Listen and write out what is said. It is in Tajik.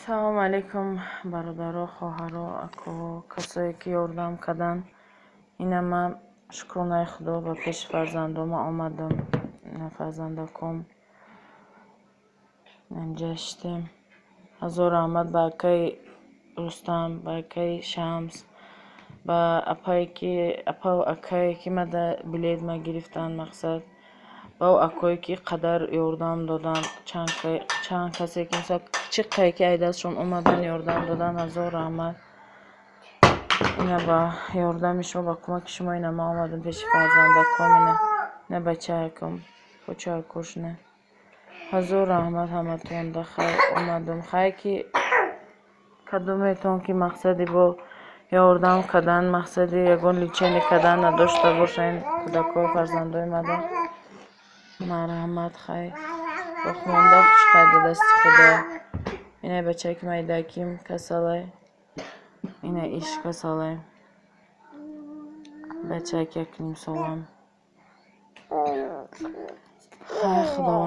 Салому алейкум, бародаро, хоҳаро, акоҳо, касое ки ёрдам карданд. Ина ман, шукронаи Худо, ба пеши фарзандома омадам. Ина фарзандаком, инҷа шиштем. Ҳазор раҳмат ба акаи Рустам, ба акаи Шамс, ба апае ки, апаву акае ки мада билет ма гирифтанд, мақсад, ба акое ки қадар ёрдам доданд, чанд касе ки, мисол, чӣ қае ки ай дастшон омадан, ёрдам доданд. Ҳазор раҳмат. Ина ба ёрдами шумо, ба кӯмаки шумо ина ман омадам пеши фарзандаком. Ина бачаакам, почаакошна. Ҳазор раҳмат ҳаматонда. Хайр, омадам. Хай, ки кадометон ки мақсади бо ёрдам кардан, мақсади ягон лечение кардан надошта бошанд, кӯдакҳо, фарзандои мада, марҳамат. Хай, боқимонда хушқай ба дасти Худо. Ина бачаки майдаким касалай, ина иш касалай, бачаки 1,5 солам. Хай, Худованд.